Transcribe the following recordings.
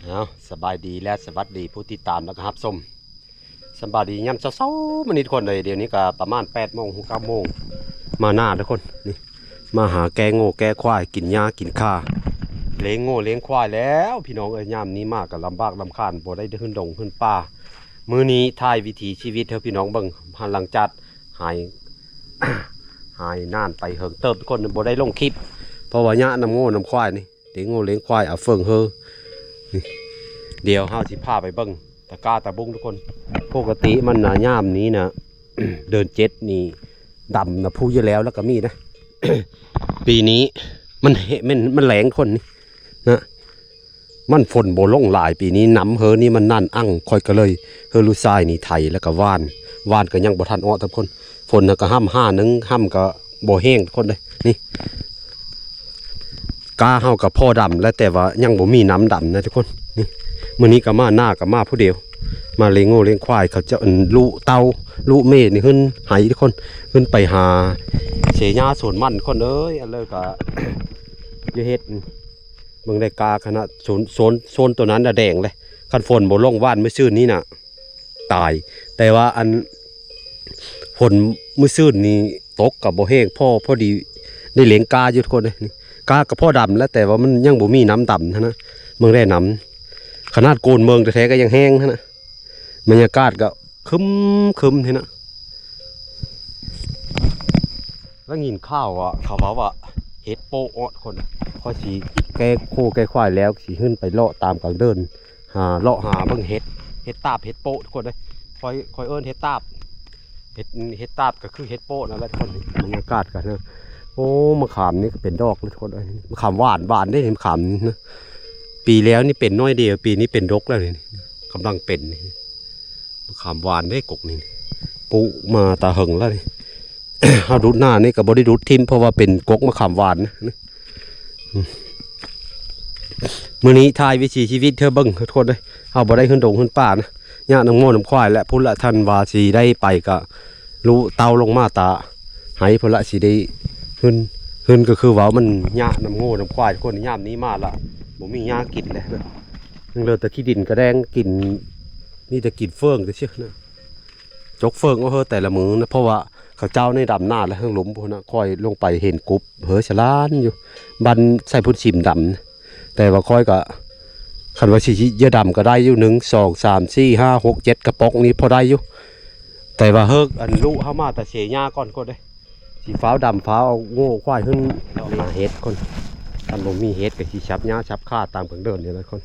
ເອົາ ສະບາຍດີ ແລະ ສະຫວັດດີຜູ້ຕິດຕາມ ແລະ ກໍຮັບຊົມ. ສະບາຍດີຍາມເຊົ້າໆ ມື້ນີ້ທຸກຄົນເອີຍ. ດຽວນີ້ກໍປະມານແປດໂມງ ເກົ້າໂມງ ມານາທຸກຄົນ. ນີ້ ມາຫາແກ້ງົວແກ້ຄວາຍ ກິນຫຍ້າກິນຄາ ລ້ຽງງົວລ້ຽງຄວາຍແລ້ວ ພີ່ນ້ອງເອີຍ. ຍາມນີ້ມາກໍລຳບາກລຳຄານ ບໍ່ໄດ້ຂຶ້ນດົງຂຶ້ນປ່າ. ມື້ນີ້ຖ່າຍວິຖີຊີວິດໃຫ້ພີ່ນ້ອງເບິ່ງ ຫຼັງຈາກຫາຍ ຫາຍນານໄປເຫິງເຕີບ ທຸກຄົນ ບໍ່ໄດ້ລົງຄລິບ ເພາະວ່າຍາກນຳງົວນຳຄວາຍນີ້ ລ້ຽງງົວລ້ຽງຄວາຍ ເອົາເຝີງເຮີ. ນີ້ ດຽວເຮົາຊິພາໄປເບິ່ງຕາກ້າຕາບຸ້ງ ທຸກຄົນ. ປົກກະຕິມັນນະ ຍາມນີ້ນະ ເດືອນເຈັດນີ້ ດຳນະ ຜູ້ຢູ່ແລ້ວ ແລ້ວກໍມີນະ. ປີນີ້ມັນເຫ ມັນ ມັນແລ້ງ ທຸກຄົນ ນີ້ນະ ມັນຝົນບໍ່ລົງຫຼາຍປີນີ້. ນຳເຮີນີ້ມັນນັ້ນອັ່ງ ຂ້ອຍກໍເລີຍເຮີລູກຊາຍນີ້ໄຖ ແລ້ວກໍຫວ່ານ ຫວ່ານກໍຍັງບໍ່ທັນອອກ ທຸກຄົນ. ຝົນນະກໍຮ່ຳຫາໜຶ່ງ ຮ່ຳກໍບໍ່ແຫ້ງ ທຸກຄົນເດ້. ນີ້ ກ້າເຮົາກໍພໍດຳແລ້ວ ແຕ່ວ່າຍັງບໍ່ມີນ້ຳດຳນະ ທຸກຄົນ. ນີ້ ມື້ນີ້ກໍມານາກໍມາຜູ້ດຽວ ມາລ້ຽງງົວລ້ຽງຄວາຍ. ເຂົາເຈົ້າ ອັນ ລຸເຕົ່າ ລຸເມນີ້ ຂຶ້ນໄຮ່ ທຸກຄົນ ຂຶ້ນໄປຫາເສຍຫຍ້າສວນມັນ ທຸກຄົນເອີຍ. ອັນເລີກະ ຢ່າເຮັດ ເບິ່ງໄດ້ກ້າຂະໜາດ ໂຊນ ໂຊນ ໂຊນໂຕນັ້ນນະແດງເລີຍ. ຄັນຝົນບໍ່ລົງຫວ່ານມື້ຊືນນີ້ນະ ຕາຍ. ແຕ່ວ່າອັນຝົນມື້ຊືນນີ້ຕົກກໍບໍ່ແຮງພໍ ພໍດີໄດ້ລ້ຽງກ້າຢູ່ ທຸກຄົນເອີຍ. ນີ້ ກ້າກໍພໍດຳແລ້ວ ແຕ່ວ່າມັນຍັງບໍ່ມີນ້ຳດຳຫັ້ນນະ. ເບິ່ງແດ່ ນ້ຳ ຂະໜາດໂກນເມືອງແທ້ໆ ກໍຍັງແຫ້ງຫັ້ນນະ. ບັນຍາກາດກໍຄຶ້ມໆ ນີ້ນະ. ແລ້ວຍິນຂ່າວວ່າ ເຂົາເວົ້າວ່າເຫັດໂປະອອກ ທຸກຄົນ. ຂ້ອຍຊິແກ້ໂຄແກ້ຄວາຍແລ້ວ ຊິຂຶ້ນໄປເລາະຕາມກາງເດີ່ນ ຫາ ເລາະຫາເບິ່ງເຫັດ ເຫັດຕາບ ເຫັດໂປະ ທຸກຄົນເອີຍ. ຂ້ອຍ ຂ້ອຍເອີ້ນເຫັດຕາບ ເຫັດ ເຫັດຕາບກໍຄືເຫັດໂປະນັ້ນແຫຼະ ທຸກຄົນ. ບັນຍາກາດກໍນະ ໂອ້ ມະຂາມນີ້ກໍເປັນດອກແລ້ວ ທຸກຄົນເອີຍ. ມະຂາມຫວານ ຫວານເດ້ ມະຂາມນີ້ນະ. ປີແລ້ວນີ້ເປັນໜ້ອຍດຽວ ປີນີ້ເປັນດົກແລ້ວນີ້ ກຳລັງເປັນນີ້. ມະຂາມຫວານເດ້ ກົກນີ້ ປູກມາຕາເຫິງແລ້ວນີ້. ເຮົາດຸດໜ້ານີ້ກໍບໍ່ໄດ້ດຸດຖິ້ມ ເພາະວ່າເປັນກົກມະຂາມຫວານນະ. ມື້ນີ້ຖ່າຍວິຖີຊີວິດເທື່ອເບິ່ງ ທຸກຄົນເອີຍ. ເຮົາບໍ່ໄດ້ຂຶ້ນດົງຂຶ້ນປ່ານະ ຍາກນຳງົວນຳຄວາຍ ແລະ ພຸ້ນລະ ທ່ານວ່າຊິໄດ້ໄປກະລຸເຕົ່າລົງມາຕາໄຮ່ພຸ້ນລະ ຊິໄດ້ຂຶ້ນ. ຂຶ້ນກໍຄືເວົ້າ ມັນຍາກນຳງົວນຳຄວາຍ ທຸກຄົນ. ຍາມນີ້ມາລະ ບໍ່ມີຫຍ້າກິນແລ້ວນະ. ຍັງເຫຼືອແຕ່ຂີ້ດິນກະແດງກິນ ມີແຕ່ກິນເຝີງແຕ່ຊື່ນະ. ຈົກເຝີງເອົາເຮີແຕ່ລະມື້ນະ ເພາະວ່າເຂົາເຈົ້ານີ້ດຳນາແລ້ວ ເທິງລຸ່ມພຸ້ນນະ. ຂ້ອຍລົງໄປເຫັນກົບເຮີສະຫຼານຢູ່ ບ້ານໄຊພຸ້ນຊິມດຳ. ແຕ່ວ່າຂ້ອຍກະ ຄັນວ່າຊິ ຊິຢ່າດຳກໍໄດ້ຢູ່ ໜຶ່ງ ສອງ ສາມ ສີ່ ຫ້າ ຫົກ ເຈັດ ກະປ໋ອກນີ້ພໍໄດ້ຢູ່. ແຕ່ວ່າເຮີ ອັນ ລຸເຮົາມາແຕ່ເສຍຫຍ້າກ່ອນ ທຸກຄົນເດ້. ຊິຟ້າວດຳ ຟ້າວເອົາງົວເອົາຄວາຍຂຶ້ນຫາເຫັດກ່ອນ. ຄັນບໍ່ມີເຫັດກໍຊິສັບຫຍ້າສັບຄາຕາມກາງເດີ່ນນີ້ແຫຼະ ທຸກຄົນ.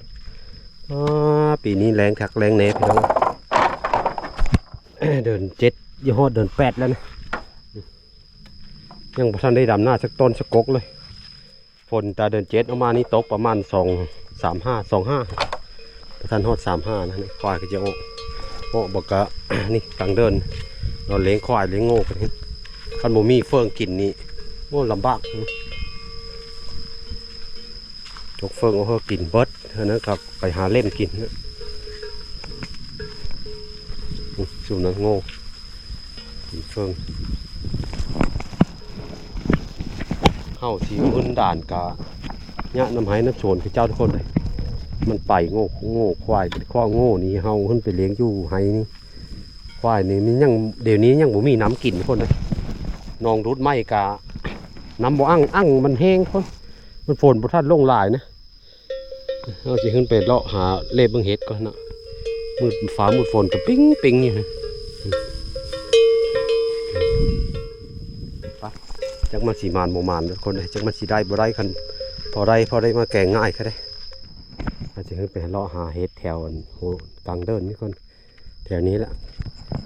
ອາ ປີນີ້ແລ້ງຄັກແລ້ງແນ່ ພີ່ນ້ອງ. ເດືອນເຈັດ ຈະຮອດເດືອນແປດແລ້ວນະ ຍັງບໍ່ທັນໄດ້ດຳນາຈັກຕົ້ນສັກກົກເລີຍ. ຝົນແຕ່ເດືອນເຈັດອອກມານີ້ຕົກປະມານສອງ ສາມຫ້າ ສອງຫ້າ ບໍ່ທັນຮອດສາມຫ້ານະ. ນີ້ຄວາຍກໍຈະອອກ ອອກບໍ່ກະ ນີ້ກາງເດີ່ນ ເຮົາລ້ຽງຄວາຍລ້ຽງງົວກັນ. ຄັນບໍ່ມີເຝີງກິນນີ້ ໂອ້ ລຳບາກ. ຈົກເຝີງເອົາເຮີກິນເບິດ ອັນນັ້ນກໍໄປຫາເຫຼັ້ນກິນ. ຊຸມນັ້ນງົວກິນເຝີງ. ເຮົາຊິຂຶ້ນດານກະຍາກນຳໄຮ່ນຳສວນເຂົາເຈົ້າ ທຸກຄົນເອີຍ. ມັນໄປງົວ ງົວຄວາຍ ຄວາຍງົວນີ້ ເຮົາຂຶ້ນໄປລ້ຽງຢູ່ໄຮ່ນີ້. ຄວາຍນີ້ມັນຍັງ ດຽວນີ້ຍັງບໍ່ມີນ້ຳກິນ ທຸກຄົນເອີຍ. ໜອງດຸດໃໝ່ກະນ້ຳບໍ່ອັ່ງ ອັ່ງມັນແຫ້ງ ທຸກຄົນ. ມັນຝົນບໍ່ທັນລົງຫຼາຍນະ. ເຮົາຊິຂຶ້ນໄປເລາະຫາເລັບເບິ່ງເຫັດກ່ອນເນາະ. ມືດຟ້າມືດຝົນກໍປິງໆຢູ່. ໄປ ຈັກມັນຊິໝານບໍ່ໝານ ຄົນເອີຍ. ຈັກມັນຊິໄດ້ບໍ່ໄດ້. ຄັນພໍໄດ້ ພໍໄດ້ມາແກງງ່າຍກໍໄດ້. ເຮົາຊິຂຶ້ນໄປເລາະຫາເຫັດແຖວ ອັນ ໂຫ ກາງເດີ່ນນີ້ກ່ອນ. ແຖວນີ້ລະ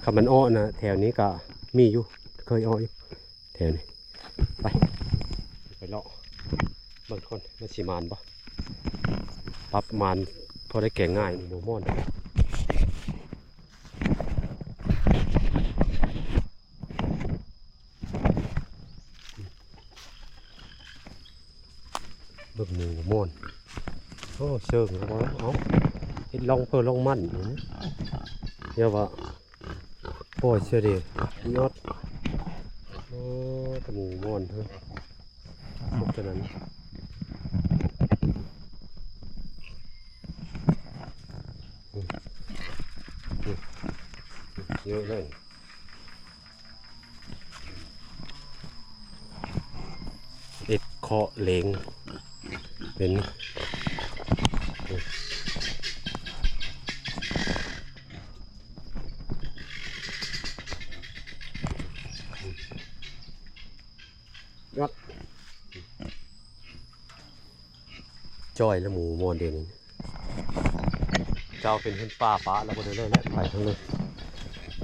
ຄັນມັນເອາະນະ ແຖວນີ້ກໍມີຢູ່ ເຄີຍເອາະຢູ່ ແຖວນີ້. ໄປ ໄປເລາະເບິ່ງກ່ອນ ມັນຊິໝານບໍ່. ປັບໝານພໍໄດ້ແກງງ່າຍ ໝູມ່ອນ. ເບິ່ງໝູມ່ອນ. ໂອ້ ເຊິ່ງແລ້ວ ເອົາ ເຮັດລອງເພີລອງມັນນີ້ນະ. ຢ່າວ່າ ປ່ອຍເສຍເດ ຍອດ. ໂອ້ ຕະໝູມ່ອນເຮີ ພວກຕົວນັ້ນ. ເຍາະເລີຍ ເອັດເຄາະເຫຼງ ເປັນ ຍອດ ຈ້ອຍລະໝູມອນເດນີ້ ເຈົ້າເປັນເຮືອນປ່າປະລະບໍ່ໄດ້ເລີຍແຫຼະ ໄປທາງເລີຍ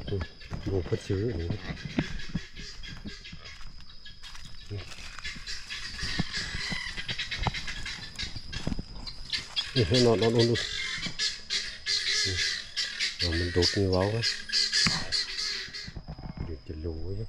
ອືມ ໝູເພິ່ນຊື້ນີ້ ນີ້ ນອນ ນອນ ນອນ ນອນ ມັນດຸດນີ້ເວົ້າ ເດີ ຈະໂລຍ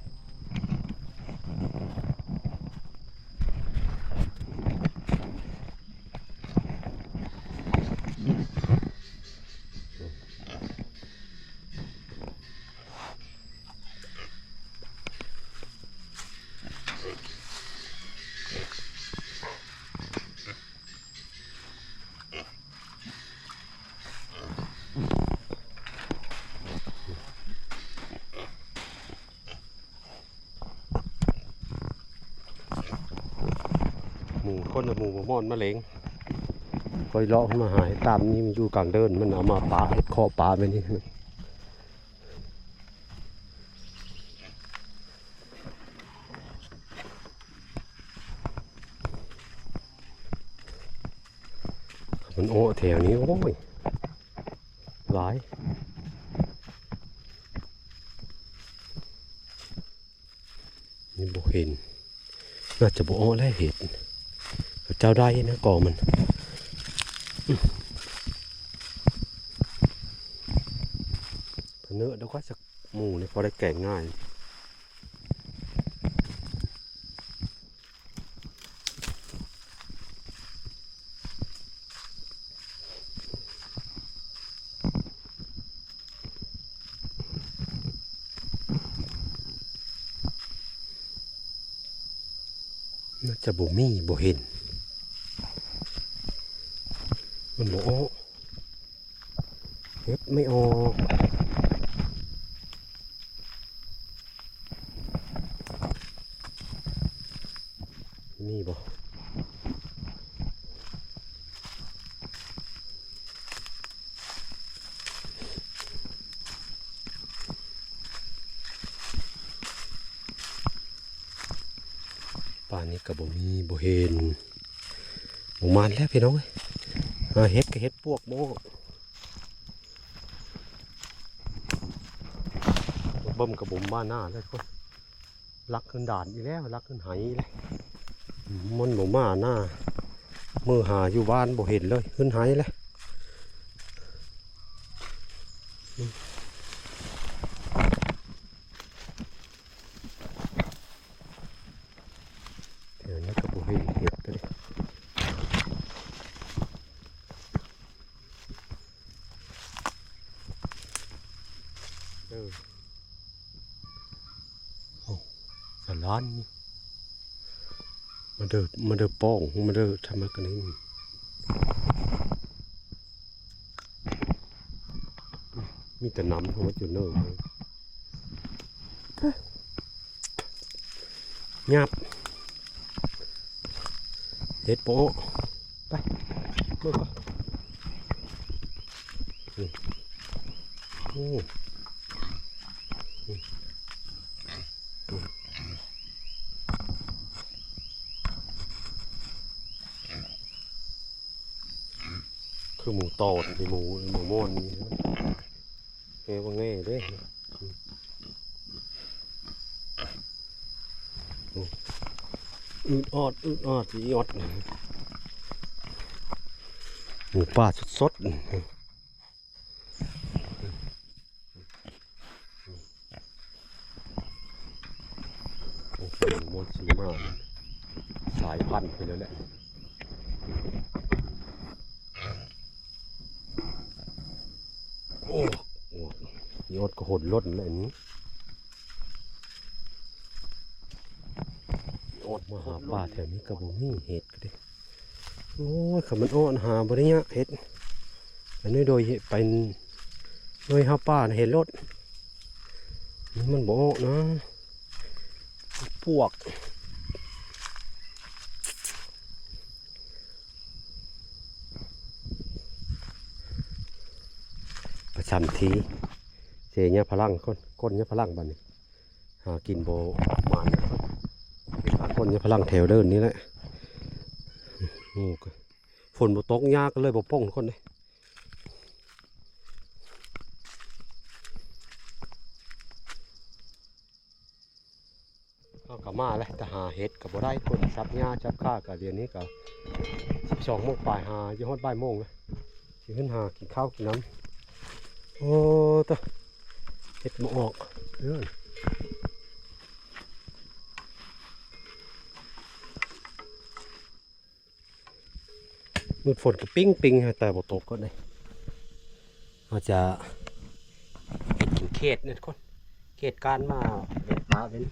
ໝູ ຄົນລະໝູບໍ່ມ່ອນມາເຫຼງ ຂ້ອຍເລາະມາຫາເຫັດຕາມນີ້ ມັນຢູ່ກາງເດີ່ນ ມັນເອົາມາປະ ເຫັດເຄາະປະແບບນີ້ ມັນເອາະແຖວນີ້ ໂອ້ຍ ຫຼາຍ ນີ້ບໍ່ເຫັນ ໜ້າຈະບໍ່ເອາະແລ້ວເຫັດ ເຂົາເຈົ້າໄດ້ນະ ກໍມັນ ພະເນີດແລ້ວກໍຈັກໝູນີ້ ພໍໄດ້ແກງງ່າຍ. ໜ້າຈະບໍ່ມີ ບໍ່ເຫັນ ມັນບໍ່ອອກ ເຮັດໄມ່ອອກ ມີບໍ່? ປ່ານີ້ກໍບໍ່ມີ ບໍ່ເຫັນ ບໍ່ມານແລ້ວພີ່ນ້ອງເອີຍ ຫາເຫັດກໍເຫັດປວກໝໍ້ ເບິ່ງກໍບໍ່ມາໜ້າແລ້ວທຸກຄົນ ລັກຂຶ້ນດານອີກແລ້ວ ລັກຂຶ້ນໄຫອີກແລ້ວ ມັນບໍ່ມາໜ້າ ມື້ຫາຢູ່ບ້ານບໍ່ເຫັນເລີຍ ຂຶ້ນໄຫແລ້ວ. ແຖວນີ້ກໍບໍ່ເຫັນເຫັດເລີຍ ເອີ ໂອ້ ສະຫຼານນີ້ ມາເດີ ມາເດີປ້ອງ ມາເດີທຳມະກະນິນ ມີແຕ່ນ້ຳເຂົ້າມາຈຸເນີ ຫຍາບ ເຮັດບໍ່ອອກ ໄປ ເບິ່ງກ່ອນ ນີ້ ນີ້ ນີ້ ຄືໝູຕອດ ມີໝູ ໝູມ່ອນ ມີແຮວ່າແງ່ເດ້ ອືດອອດ ອືດອອດ ອີອອດ ໝູປ່າສົດໆ. ໂອ້ໂຫ ໝົດຊິມາສາຍພັນໄປແລ້ວແຫຼະ ໂອ້ ໂອ້ ຍອດກໍຫົນລົ້ນແລ້ວນີ້ ຍອດມາຫາປ່າແຖວນີ້ກໍບໍ່ມີເຫັດກໍເດ້. ໂອ້ຍ ຄັນມັນອອກຫາບໍ່ໄດ້ຍາກເຫັດ ອັນນີ້ໂດຍໄປໜ່ວຍຫາປ່ານະເຫັນໂລດ. ມັນບໍ່ອອກນະ ປວກ ປະຈຳທີ່ ເສຍຫຍ້າພະລັງ ຄົນ ຄົນຫຍ້າພະລັງບັດນີ້ ຫາກິນບໍ່ໝານ ຄົນຫຍ້າພະລັງແຖວເດີ່ນນີ້ແຫຼະ ໂອ້ ຝົນບໍ່ຕົກ ຫຍ້າກໍເລີຍບໍ່ປົ່ງ ຄົນເດ້. ເຮົາກໍມາແລ້ວ ແຕ່ຫາເຫັດກໍບໍ່ໄດ້ ຄົນສັບຫຍ້າສັບຂ້າ ກໍດຽວນີ້ກໍສິບສອງໂມງປາຍ ຫາຢູ່ຮອດບ່າຍໂມງນະ ຊິຂຶ້ນຫາກິນເຂົ້າກິນນ້ຳ. ໂອ້ ຕະ ເຫັດບໍ່ອອກເດີ. ມືດຝົນກໍປິງໆ ແຕ່ບໍ່ຕົກກໍໄດ້ ເຮົາຈະເຮັດກິນເຂດນີ້ທຸກຄົນ ເຂດການມາເວັນປາເວັນ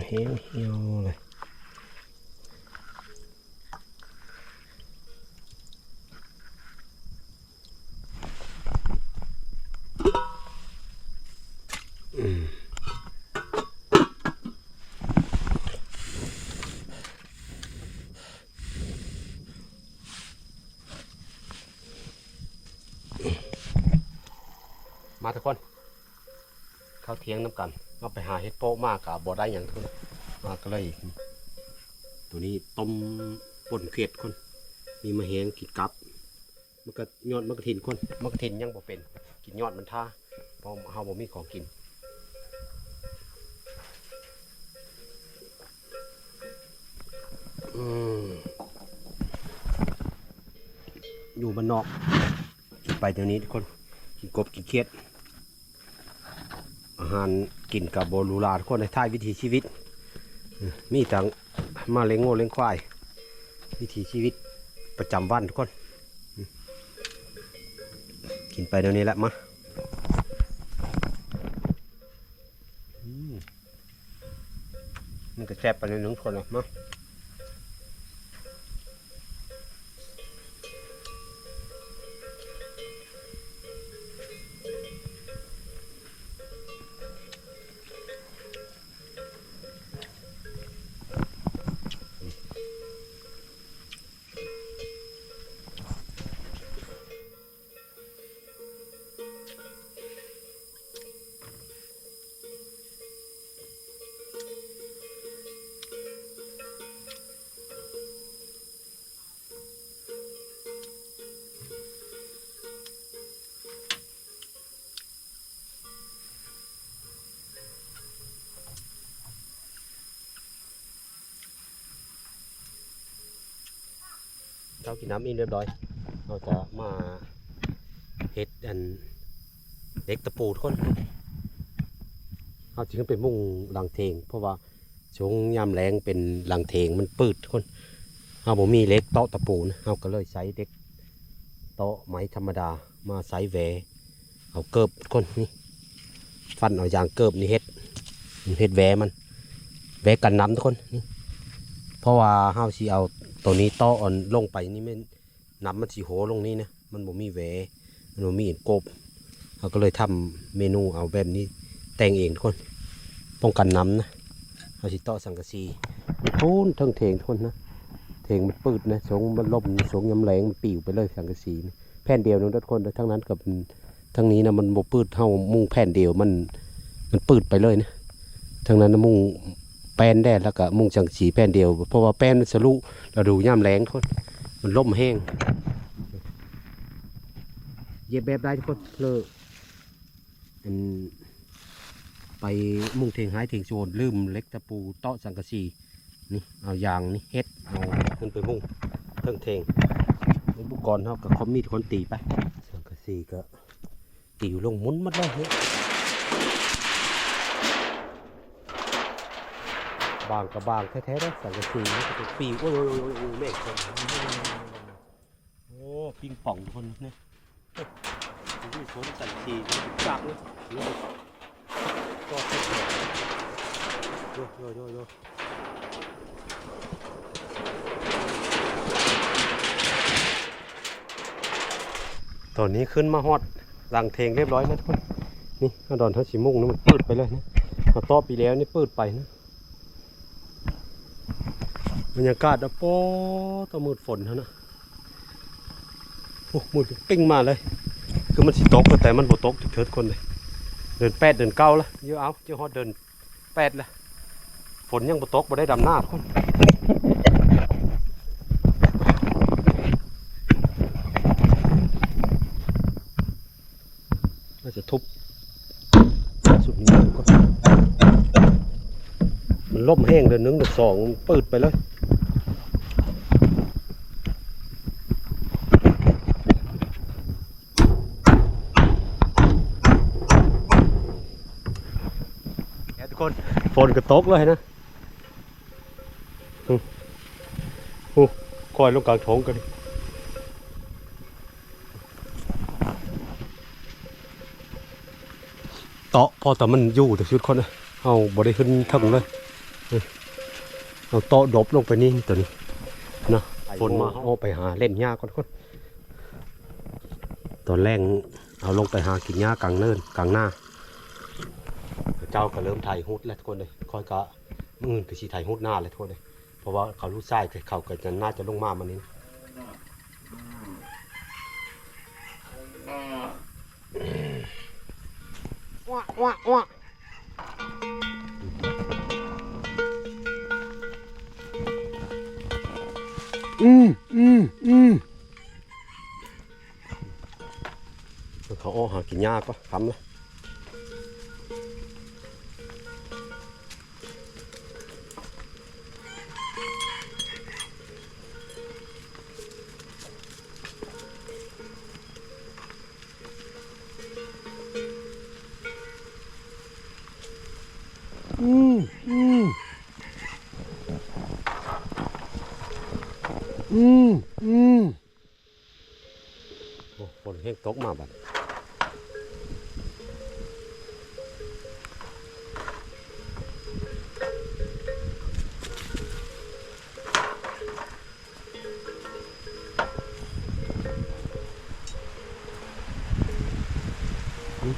ແຫ້ງຫ່ຽວເລີຍ. ມາທຸກຄົນ ເຂົ້າທ່ຽງນຳກັນ ເຮົາໄປຫາເຫັດເປາະມາກະບໍ່ໄດ້ຫຍັງທຸກຄົນ ມາກໍເລີຍ ໂຕນີ້ຕົ້ມປົ່ນເຂດຄົນ ມີໝາກແຮງກິນກັບ ມັນກໍຍອດໝາກກະທິນຄົນ ໝາກກະທິນຍັງບໍ່ເປັນ ກິນຍອດມັນທ່າ ເພາະເຮົາບໍ່ມີຂອງກິນ. ອືມ ຢູ່ບ້ານນອກ ໄປແນວນີ້ທຸກຄົນ ກິນກົບກິນຂຽດ ອາຫານກິນກໍບໍ່ຫຼູຫຼາທຸກຄົນ ຖ່າຍວິຖີຊີວິດ ມີແຕ່ມາລ້ຽງງົວລ້ຽງຄວາຍ ວິຖີຊີວິດປະຈຳວັນທຸກຄົນ ກິນໄປແນວນີ້ແຫຼະ ມາ. ອືມ ມັນກໍແຊບປານນີ້ເນາະ ທຸກຄົນເນາະ ມາ. ເຈົ້າກິນນ້ຳອີ່ມຮຽບຮ້ອຍ ເຮົາຈະມາເຮັດອັນເຫຼັກຕະປູທຸກຄົນ ເຮົາຈຶ່ງໄປມຸງຫຼັງເຖງ ເພາະວ່າຊ່ວງຍາມແລ້ງເປັນຫຼັງເຖງມັນປືດທຸກຄົນ ເຮົາບໍ່ມີເຫຼັກເຕາະຕະປູນະ ເຮົາກໍເລີຍໃຊ້ເຫຼັກເຕາະໄມ້ທຳມະດາມາໃຊ້ແຫວ ເອົາເກີບທຸກຄົນ ນີ້ ຟັນເອົາຢາງເກີບນີ້ເຮັດ ເຮັດແຫວມັນ ແຫວກັນນ້ຳທຸກຄົນ ນີ້ ເພາະວ່າເຮົາຊິເອົາໂຕນີ້ເຕາະອັນລົງໄປນີ້ແມ່ນ ນ້ຳມັນຊິໂຮລົງນີ້ນະ ມັນບໍ່ມີແຫວ ມັນບໍ່ມີອັນໂກບ ເຮົາກໍເລີຍທຳເມນູເອົາແບບນີ້ແຕ່ງເອງທຸກຄົນ ປ້ອງກັນນ້ຳນະ ເຮົາຊິເຕາະສັງກະສີ ມັນພຸ້ນເທິງເຖງທຸກຄົນນະ ເຖງມັນປືດນະ ຊ່ວງມັນລົມ ຊ່ວງຍາມແລ້ງມັນປິວໄປເລີຍສັງກະສີນະ ແຜ່ນດຽວໜຶ່ງເດີທຸກຄົນ ທາງນັ້ນກັບ ທາງນີ້ນະ ມັນບໍ່ປືດ ເຮົາມຸງແຜ່ນດຽວ ມັນ ມັນປືດໄປເລີຍນະ ທາງນັ້ນນະມຸງແປ້ນແດ່ ແລ້ວກະມຸງສັງກະສີແຜ່ນດຽວ ເພາະວ່າແປ້ນມັນສະລຸ ລະດູຍາມແລ້ງພຸ້ນ ມັນລົມແຮງ ເຢັບແບບໃດທຸກຄົນ ເລີ ອັນ ໄປມຸງເຖງໄຮ່ເຖງສວນ ລືມເຫຼັກຕະປູເຕາະສັງກະສີ ນີ້ ເອົາຢາງນີ້ເຮັດ ເອົາຂຶ້ນໄປມຸງເທິງເຖງ ອຸປະກອນເຮົາກໍຄອມມີດຄົນຕີໄປ ສັງກະສີກໍ ປິວລົງໝູນໝົດເລີຍນີ້ ບາງກໍບາງແທ້ໆເດ້ ສັງກະສີມັນກໍປິວ ໂອ້ຍ ໂອ້ຍ ໂອ້ຍ ໂອ້ຍ ແມ່ນ ໂອ້ ປິງປອງຄົນນີ້ ໂອ້ ມີຄົນສັງກະສີຈັກເລີຍ. ຈອດ ໂຍ ໂຍ ໂຍ ໂຍ ຕອນນີ້ຂຶ້ນມາຮອດຫຼັງເຖງຮຽບຮ້ອຍແລ້ວທຸກຄົນ. ນີ້ ດອນເຮົາຊິມຸງນີ້ມັນປືດໄປເລີຍນະ, ເຮົາເຕາະປີແລ້ວນີ້ປືດໄປນະ. ບັນຍາກາດ ໂອ້ ຕອນມືດຝົນຫັ້ນນະ. ໂອ້ ມືດປິງມາເລີຍ ຄືມັນຊິຕົກ ແຕ່ມັນບໍ່ຕົກຈັກເທື່ອຄົນເດ້. ເດືອນແປດເດືອນເກົ້າລະ ຢູ່ ເອົາ ຈະຮອດເດືອນແປດລະ ຝົນຍັງບໍ່ຕົກ ບໍ່ໄດ້ດຳນາຄົນ. ໜ້າຈະທຸບສຸດນີ້ກ່ອນ. ມັນລົມແຮງ ເດືອນໜຶ່ງເດືອນສອງ ມັນປືດໄປເລີຍ. ແລ້ວທຸກຄົນ ຝົນກໍຕົກເລີຍນະ. ອື ໂອ້ ຄ່ອຍລົງກາງທົ່ງກັນ. ເຕາະພໍແຕ່ມັນຢູ່ແຕ່ຊຸດຄົນ ເຮົາບໍ່ໄດ້ຂຶ້ນເທິງເລີຍ. ເອີ ເຮົາເຕາະດົບລົງໄປນີ້ ຕົວນີ້ເນາະ. ຝົນມາ ເຮົາອອກໄປຫາເຫຼັ້ນຫຍ້າກ່ອນທຸກຄົນ. ຕອນແລງເຮົາລົງໄປຫາກິນຫຍ້າກາງເນີນກາງນາ. ເຈົ້າກໍເລີ່ມໄຖຮຸດແລ້ວທຸກຄົນເອີຍ. ຂ້ອຍກໍ ມື້ອື່ນກໍຊິໄຖຮຸດນາແລ້ວທຸກຄົນເອີຍ. ເພາະວ່າເຂົາຮູ້ສາຍ ເຂົາກໍຈະ ໜ້າຈະລົງມາມື້ນີ້. ອືມ ອືມ ອືມ ເຂົາອອກຫາກິນຫຍ້າກໍຄ່ຳລະ. ອືມ ອືມ ອືມ ອືມ. ໂອ້ ຝົນແຮງຕົກມາບັດ. ອືມ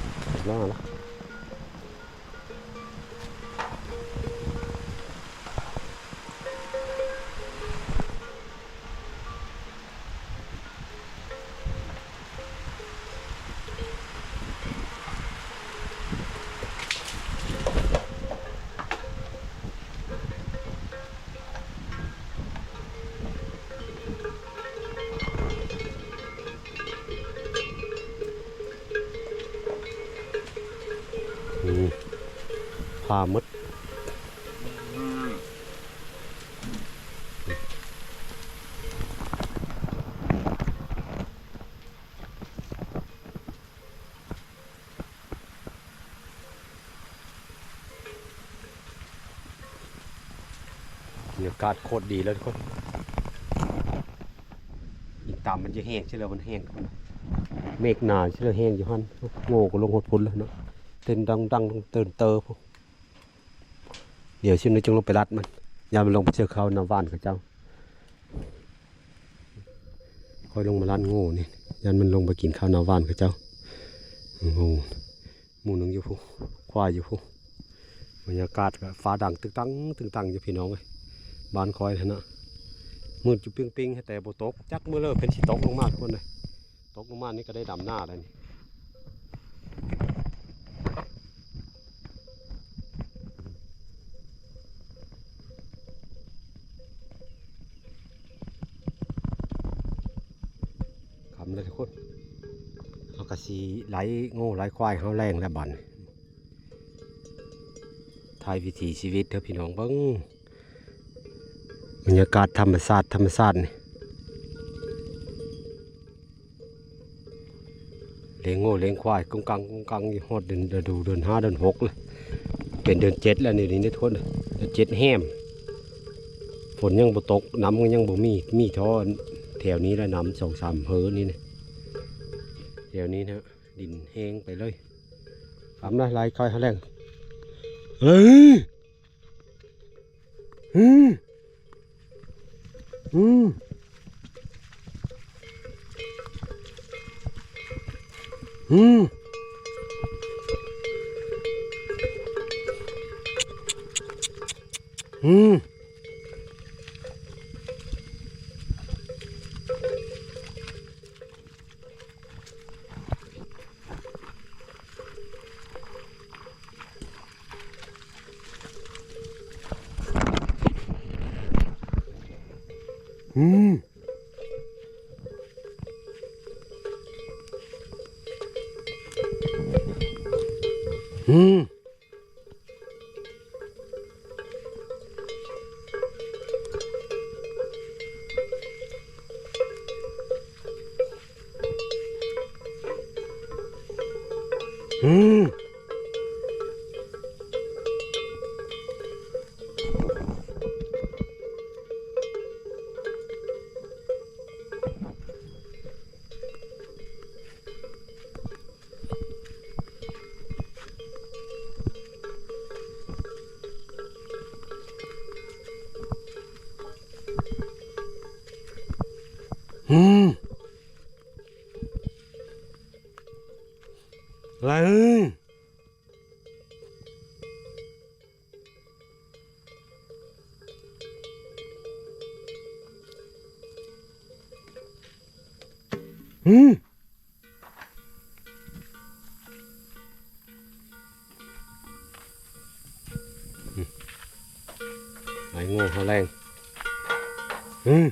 ມາລະ. ນີ້ ພາໝົດ. ບັນຍາກາດໂຄດດີເລີຍທຸກຄົນ. ອີກຕາມມັນຈະແຫ້ງຊິແລ້ວ ມັນແຫ້ງ ເມກໜາຊິແລ້ວແຫ້ງຢູ່ຫັ້ນ. ໂງ່ກໍລົງຮອດພຸ້ນແລ້ວເນາະ ເຕັ້ນດັງໆ ເຕີນເຕີພຸ້ນ. ດຽວຊິມນີ້ຈຶ່ງລົງໄປລັດມັນ ຢ້ານມັນລົງໄປເຊື່ອເຂົ້ານາຫວ່ານເຂົາເຈົ້າ. ຂ້ອຍລົງມາລັດໂງ່ນີ້ ຢ້ານມັນລົງໄປກິນເຂົ້ານາຫວ່ານເຂົາເຈົ້າ. ໂອ້ ໝູໜຶ່ງຢູ່ພຸ້ນ ຄວາຍຢູ່ພຸ້ນ. ບັນຍາກາດກໍຟ້າດັງຕຶງຕັງຕຶງຕັງຢູ່ພີ່ນ້ອງເອີຍ. ບ້ານຂ້ອຍຫັ້ນນະ ມືດຢູ່ປິງໆ ແຕ່ບໍ່ຕົກ ຈັກມື້ເລີເພິ່ນຊິຕົກລົງມາທຸກຄົນເອີຍ. ຕົກລົງມານີ້ກໍໄດ້ດຳນາແລ້ວນີ້. ຄ່ຳແລ້ວທຸກຄົນ ເຮົາກໍຊິໄລ່ໂງ່ໄລ່ຄວາຍເຮົາແລງແລ້ວບັດນີ້. ຖ່າຍວິຖີຊີວິດໃຫ້ພີ່ນ້ອງເບິ່ງ ບັນຍາກາດທຳມະຊາດ ທຳມະຊາດນີ້. ລ້ຽງງົວລ້ຽງຄວາຍກຸ້ງກັງກຸ້ງກັງຢູ່ ຮອດເດືອນ ລະດູເດືອນຫ້າເດືອນຫົກລະ ເປັນເດືອນເຈັດລະນີ້ ນີ້ທຸກຄົນ ເດືອນເຈັດແຮມ. ຝົນຍັງບໍ່ຕົກ ນ້ຳກໍຍັງບໍ່ມີ ມີທໍ່ແຖວນີ້ລະ ນ້ຳສອງສາມເຮີນີ້ນະ ແຖວນີ້ນະ ດິນແຫ້ງໄປເລີຍ. ຄຳລະ ໄລ່ຄວາຍເຮົາແລງ ເອີ ອືມ ອືມ ອືມ ອືມ ອືມ ອືມ ອືມ ອືມ ລະເອີຍ ອືມ ອືມ ໄອ້ໂງ່ເຮົາແລງ ອືມ.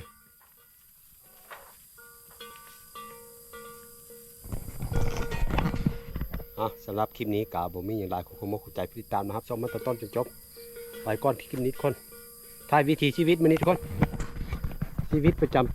ອ່ະ ສຳລັບຄລິບນີ້ກະບໍ່ມີຫຍັງຫຼາຍ ຂໍຂອບໃຈຜູ້ຕິດຕາມນະຮັບຊົມມາແຕ່ຕົ້ນຈົນຈົບ ໄປກ່ອນ ຄລິບນີ້ທຸກຄົນ ຖ່າຍວິຖີຊີວິດມື້ນີ້ທຸກຄົນ ຊີວິດປະຈຳ